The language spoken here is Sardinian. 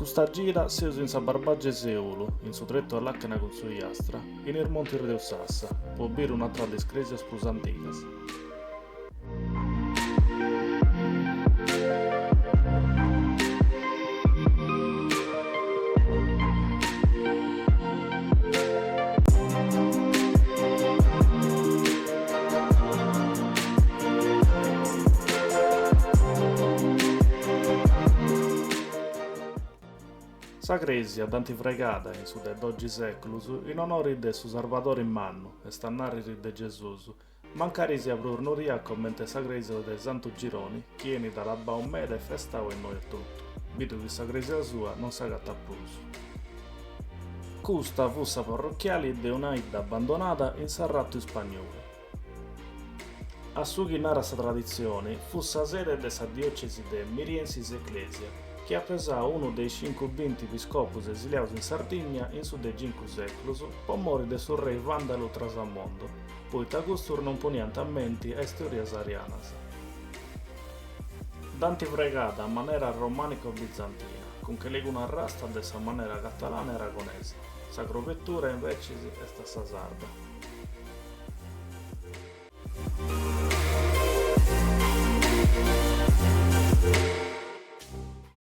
Custa gira seus in sa Barbagia 'e Seulu, in su tretu a làcana cun s'Ogliastra, in is montis de Ussassa, po biri una tra de is crèsias prus antigas. Sa crèsia dd'ant fraigada in su de doxi sèculus in onori de su Sarbadori Mannu, est a nàrriri de Gesùs, mancari siat prus nodia comente sa crèsia de Santu Gironi chi 'enit alabau meda e festau innoi etotu, bidu chi sa crèsia sua non s'agatat prus. Custa fut sa parrochiali de una 'idda abbandonada in s'arratu ispagnolu. A su chi narat sa traditzioni, fut sa sede de sa diòcesi de Miriensis Ecclesia, chi at pesau unu de is cincubinti piscopus esiliaus in Sardigna in su de cincu sèculus po mori de su rei vàndalu Trasamondo, poita custus non poniant menti a is teorias arianas. Dd'ant fraigada a manera romànico-bizantina, cun calicuna arrasta de sa manera catalana e aragonesa. Sa crobetura, imbetzes, est a sa sarda.